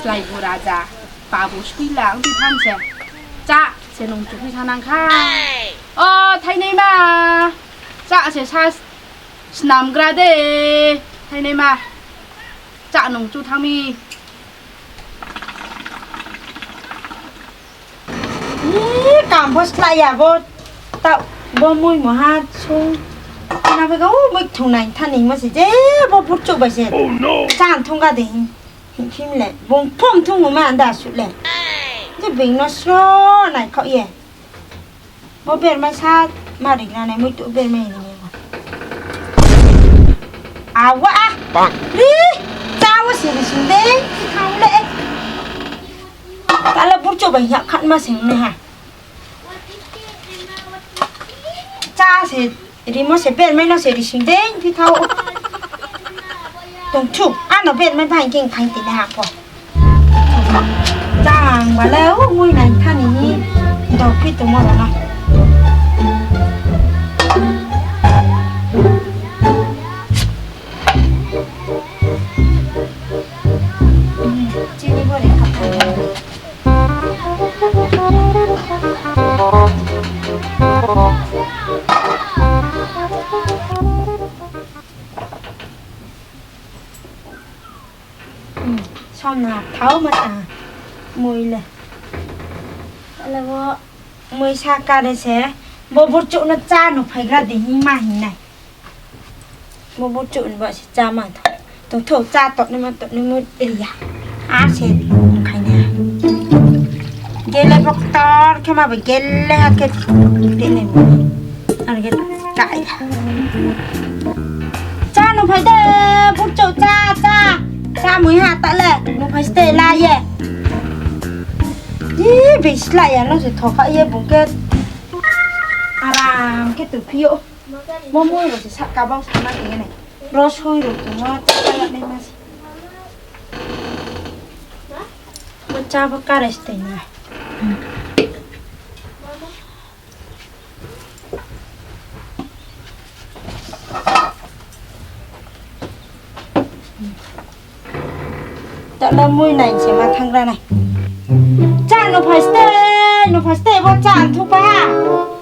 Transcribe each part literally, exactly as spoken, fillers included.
Laibu raja, pabu sui lang di tham se. Chá se nung chuphi sa nang kha. O, thainaima. Chá se sa snamgra de. Thainaima. Chá nung chu thang mi. Ih, kam pho slái ya bo, ta, bo mui moha sung. Na phe ka, o, mui thung nai thanimo se, je bo burchouh bai se. Chá thung ga de hing, hing phim le, bung phom thung mo ma anda su le. Je being no sro nai khaoh ye. Bo bermai sa ma ri na nai mui tu bermai ni. Awa a. Ri, chá wo se ri sing de, thang le. Ta le burchouh bai ya khatma sing nai ha. Chá se rimo se bermai no se ri sing de, phi thao. Tong thu, ano bermai bahai khe phai ti nai ha pho. Chá ang ba le, o, mui nai thani hi, dok phi tongmo rao no. Chini bo re kha. Somna thao ma ta mui le. Ale bo mui sa kare se bo burchouh no chá no phaigra de hing ma hing nai. Bo burchouh ni ba se chá ma tho. Tong thou chá tongnaima tongnaima ri ya. A se khai nai. Gele bo ktor khe ma bai gele ha khe ri nai bo. Ar khe kai. Chá no phai de, burchouh chá, chá. Chá mui ha ta le, no phai ste la ye. Ih, beislái ya no se thokha ye bung khe. Aram khe tongphi ou. Bo mui rao se sahka bang sama tong ye nai. Ro soi rao tongmo chá ya naima se. Bo chá bo kare se tong nai. Ta le mui nai se ma thanng ra nai. Chá no phai ste, no phai ste, bo chá nthu pa ha.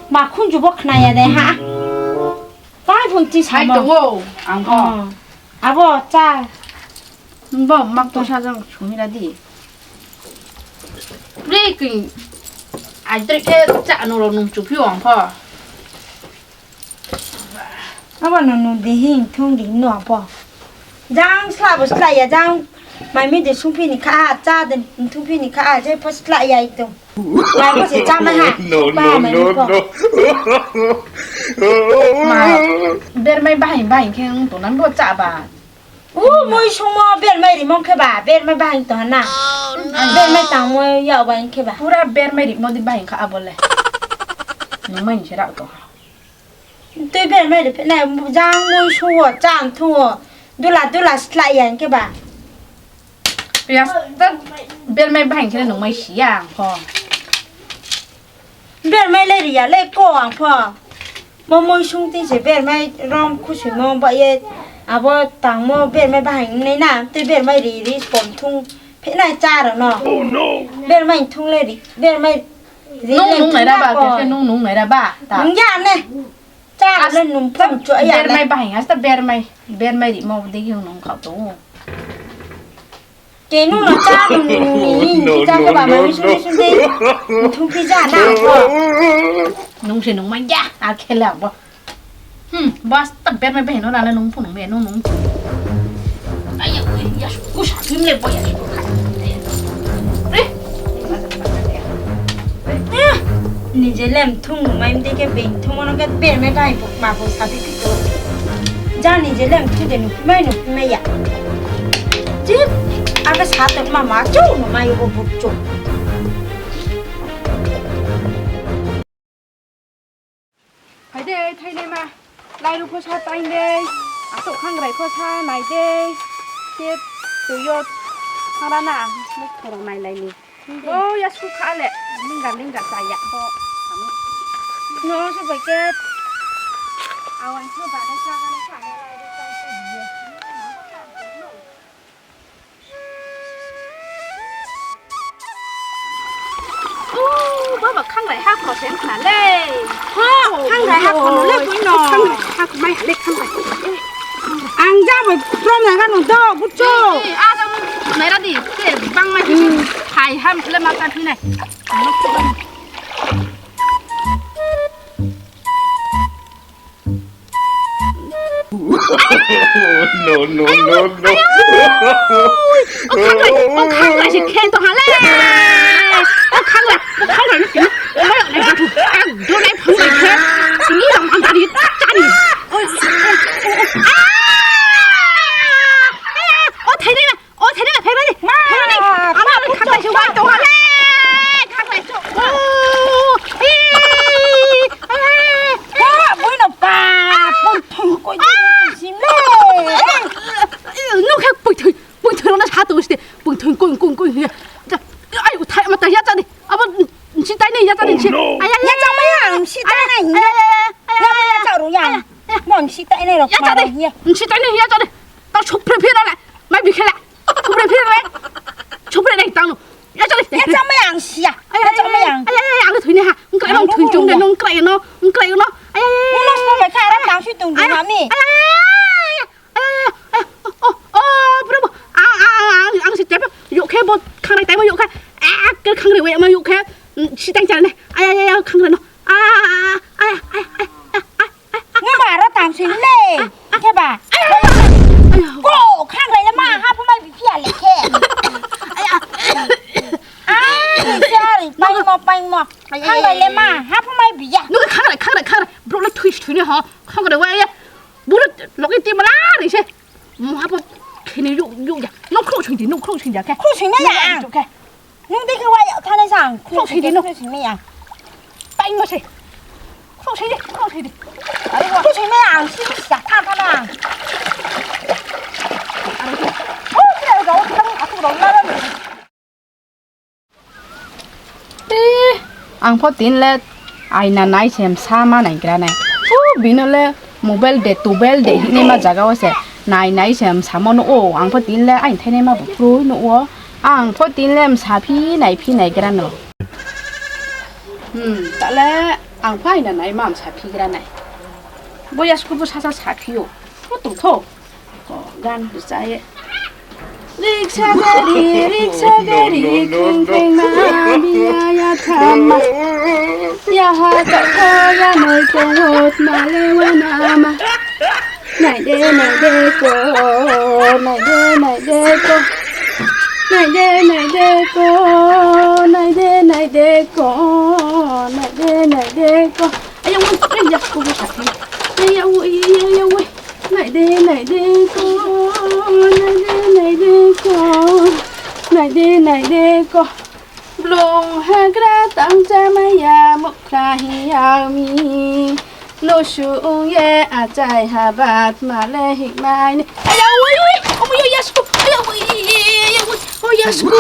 Ma khunju bo khna ya de ha. Tai phung chi sa mo. Hai tong ou, ang pho. Abo chá. Nung bo mak tong sa jang sung hi ra di. Bre kring. Ai tre khe chá no rao nung chuphi ou ang pho. Abo no nung di hing thung di no pho. Jang sla bo sla ya jang. Mai mi de sungphi ni kha, chá de thungphi ni kha, je pho sla ya tong. Mai pho se chá ma ha. Ba mai mi pho. Ma, bermai bahai bahai khe ong tong nang bo chá ba. U, mui sungmo bermai rimo khe ba, bermai bahai tong ha na. Bermai tangmo yag ba hing khe ba. Pura bermai rimo di bahai kha abo le. Nungmai ni se rao tong ha. Tui bermai ri phe nai, jang mui sung wo, chá nthu wo, dula dula sla ya hing khe ba. Pia sta bermai bahai khe nungmai si ya ang pho. Bermai le ri ya le ko ang pho. Mo mui sung tin se bermai rom khusoimo ba ye abo tangmo bermai bahai nai na, tei bermai ri ri pom thung phe nai chá rao no. Bermai thung le ri, bermai ri le nung nung nai ra ba, khe nung nung nai ra ba. Nung ya ne. Chá le nung pom chu ya ne. Bermai bahai, asta bermai, bermai rimo de yung nung khao tong ou. Kenu no chá nung ni nung ni chá khe ba mai mi sung ni sung de. Thung phi ja na ang pho. Nung se nung mai ya, a khe le ang bo. Hmm, bas ta bermai bahai no na le nung phu nung me nung nung. Ai ya, ya, ku sa kim le bo ya. Re. Nije lem thung nung mai mde khe beng thung mano khe bermai bahai bo ma bo sa bi phi to. Ja nije lem thung de nung phi mai nung phi mai ya. Ji, ake sa tong ma ma chou nung mai bo bo chou. Phai de, thainaima. Lairu pho sa tang de. Atok khangrai pho sa nai de. Khe tui yo thang ra na, mukto rao nailai ni. O, ya su kha le. Lingga lingga cha ya pho. No, su bai khe. Awai pho ba nai sa ga nai sa nai lairu pho sa ye. Nung ma ma tang de no. O, baba, khangrai ha kho se khna le. Ho, khangrai ha kho no le, boi no. Khangrai ha kho mai ha le khangrai. Ang ja bo prom na ga no do, bucho. Eh, eh, a jang nai ra di, te bang mai. Hmm. Hai ham le ma ta phi nai. No, no, no, no. O khangrai, o khangrai se khe tong ha le. O khangrai, o khangrai ni sini. O mai o nai jathu. Ang do nai phang nai khe. Sini rang ang tani chani. O, o, o, o. Ah! O thai nai na. O, thai nai, phai mani. Ma, phai mani. Ama, ma, khangrai se wai tong ha le. Khangrai se. O, i, i, i. Ba, boi no ba, boi thoi koi di sim le. No khe boi thoi, boi thoi no sa tong sini. Boi thoi koi, koi, koi. Ai, o thai ma ta ya cha di. Abo nsi tai nai ya cha di nsi. Oh, no. Aya, ya cha mai ya, nsi tai nai. Aya, aya, aya, aya. Ya mai ya cha ru ya. Aya, aya. Mo nsi tai nai ro. Ya cha di. Nsi tai nai ya cha di. Tao sopre phi no le. Mai bi khe le. Sopre phi nai. Sopre nai tang no. Ya cha le. Ya cha mai ang sia. Ay, ya cha mai ang. Ay, ay, ay, ang thoi ni ha. Ang krai no thoi chung de no, ang krai no, ang krai no. Ay, ay, ay. Nung no sopre mai kha, ara tang si tung di mami. Ay, ay, ay, ay, ay, ay, ay, oh, oh, oh, bro, bro. Ang, ang, ang, ang, ang si tepa. Yo khe bo khangrai tai ma yo khe. Ek khe khangrai wai ma yo khe. Si tang cha ne. Ay, ay, ay, ay, khangrai no. Ah, ay, ay, ay, ay, ay, ay. Nung ma aro tang sing le. Khe ba. Ko, khangrai le ma, ha phu mai bi phi ya le khe. Ai, sorry, paimo, paimo. Khangrai le ma, ha phu mai bi ya. Nung khangrai, khangrai, khangrai. Bro le thui, thui ni ha. Khangrai wa ya. Bro le logi ti mala ri se. Mo ha phu khini yu, yu ya. Nung khro sing di, nung khro sing ya khe. Khro sing ya. Nung dei khe wa ya thanai sang. Khro sing di, nung khro sing ya. Paimo se. Khro sing di, khro sing di. Are wa. Khro sing ya, ang si si ya tha tha na. Are wa. Khro sing ya, rao thang, aku rao na na. Eh, ang pho tini le aina nai se msa ma naigra nai. O, bino le mobile de, tobel de, hinaima zaga wo se nai nai se msamo no o. Ang pho tini le aini thainaima bo kroi no o. Ang pho tini le msa phi nai phi naigra no. Hmm, ta le ang pho aina naima msa phigra nai. Bo yasku bo sasa sa phi o. Bo tongtho. Ko gan rcha ye. Riksa gari, riksa gari, kheng kheng na biya ya thama. Ya ha ka kho ya noi ko hot ma le wa na ma. Nai de, nai de ko, nai de, nai de ko. Nai de, nai de ko, nai de, nai de ko, nai de, nai de ko. Aya woi, aya ko, aya woi, aya woi. Nai de, nai de ko, nai de, nai de ko, nai de, nai de ko. Blung hagra tang cha mai ya, mukhra hi ya mi. No sung ye achai ha bat ma le hik mai ni. Aya woi, woi, omo yo yasku, aya woi, aya woi, o yasku,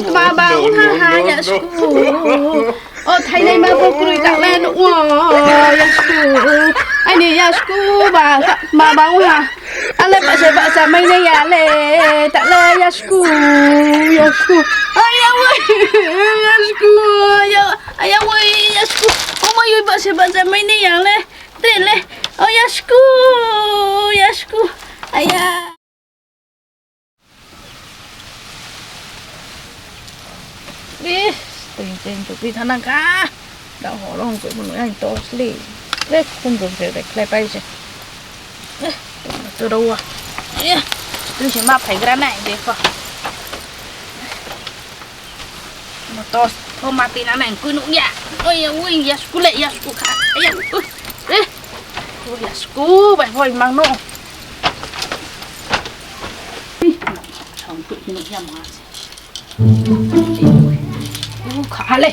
tma ba ong ha ha yasku. O thainaima bo kroi ta le no o yasku. Aini yasku ba, ma ba ong ha. Ale bahcha bahcha mai nai ya le, ta le yasku, yasku. Aya woi, yasku, aya, aya woi, yasku. Omo yo bahcha bahcha mai nai ya le, te le. O yasku, yasku. Aya. Be, teng teng tupi thanang kha. Da horong koi mano yang tos le. Le, khum rong se de khlai pai se. Eh, tu ro wa. Eh, tu se ma phaigra nai de kho. Mo tos, o ma pi na nang kui nuk ya. Oi, oi, yasku le, yasku kha. Aya, ui, eh. O yasku, bai hoi mang no. Ih, chong tu nuk ya ma. U kha le.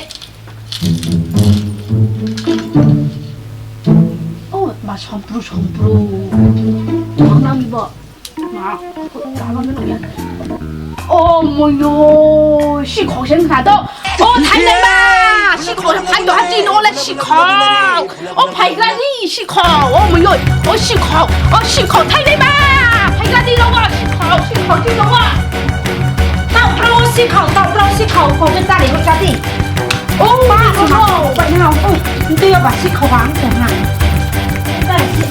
O, ma sompru, sompru. Nang ni bo. Ma, kama meno ya. O, moyo, sikhau se khna do. O, thainai ma, sikhau se phai do, ha, chini o le sikhau. O, phaigra ni sikhau. O, moyo, o, sikhau. O, sikhau, thainai ma. Phaigra ni ro, o, sikhau, sikhau, chini o. Tao bro sikhau, tao bro sikhau, kau je tari, kau jadi. O, ba, o, o, pai na, o, tui yo ba sikhau ang se na. Ba, si,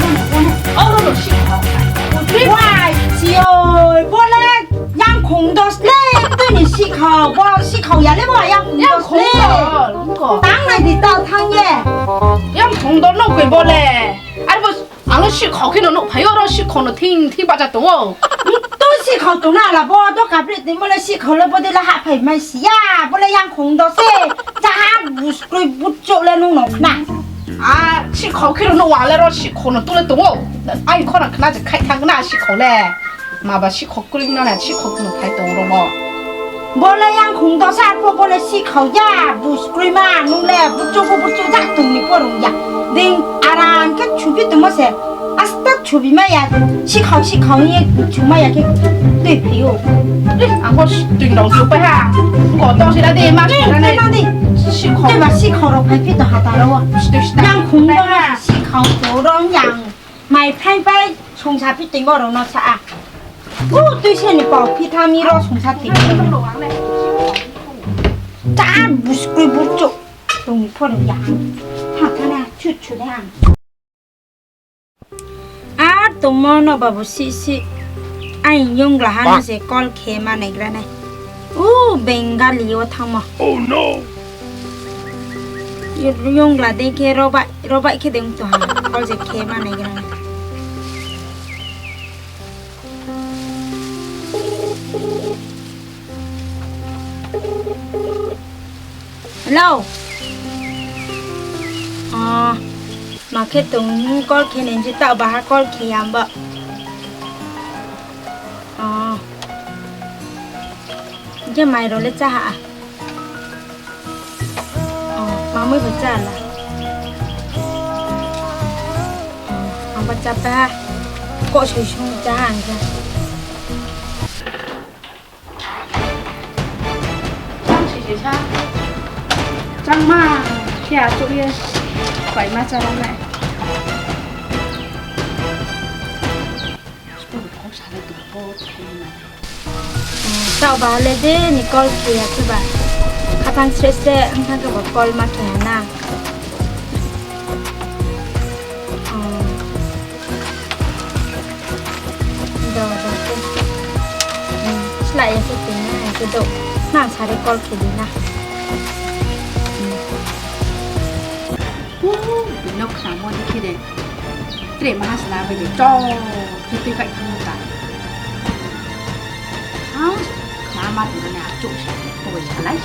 o, o, o, sikhau. Wai, si, o, bo le, yangkhong dos le, tui ni sikhau, bo sikhau ya le, bo yangkhong dos le. Yangkhong dos, ko. Tang nai di tao thanng ye. Yangkhong dos no koi bo le. Are bo, ang le sikhau khe no nuh phai yo, ro sikhau no thing thing bacha tong ou. Tui sikhau tong na la bo, doka bri tui mo le sikhau le bo de la hahphai mai si ya, bo le yangkhong dos se, cha ha buskroi buchouh le nung no khna. A, sikhau khe no nuh wa le ro sikhau no tu le tong ou. Ai khorang khna je khai thang na sikhau le. Ma ba sikhau kroi no na sikhau no phai tong ro mo. Bo le yangkhong dos se arphuh bo le sikhau ya, buskroi ma nung le, buchouh bo buchouh jak tong ni pho rung ya. Dei aram khe chuphi tongmo se, asta chuphi mai ya, sikhau sikhau hing ye chu mai ya khe tui phi ou. Ang pho tui rao chu pai ha. Ko to si la di, ma si la di. Sikhau. Tui ba sikhau rao phaiphi tong ha ta rao wo. Yangkhong dos sikhau to rao yang. Mai phraing pai songsa phi tongmo rao no sa a. O, tui se ni pao phi tha mi ro songsa tong. Cha buskroi buchouh tong ni pho rung ya ang. Ha tha na chu chu de ang. Ar tongmo no babu sih sih. Aini yongla ha no se call khe ma naigra nai. O, Bengali wo thanngmo. Yongla dei khe robai, robai khe dei tong ha. Call se khe ma naigra nai. Hello. O, ma khe tong, call khe nai je, taoh baha call khe ya bo. O. Hing khe mai rao le chá ha? O, ma mui bai chá la? O, ang ba chá pai ha. Koh soi sung chá ha ang khe. Chang si se sa. Changma khe achouh ye. Paima chá la nai. Taoh ba le je ni call khe ya khe ba. Khathang sre sre ong thang khe ba call ma khe ha na. Do, do, do. Slái ya khe tong na, khe do. Nang sari call khe di na. Bini no khnamo di khe de. Tre ma ha sna bai de, cho, khe tui bai thanng ta. Ang khna ma tong na, achouh se, koboi salai.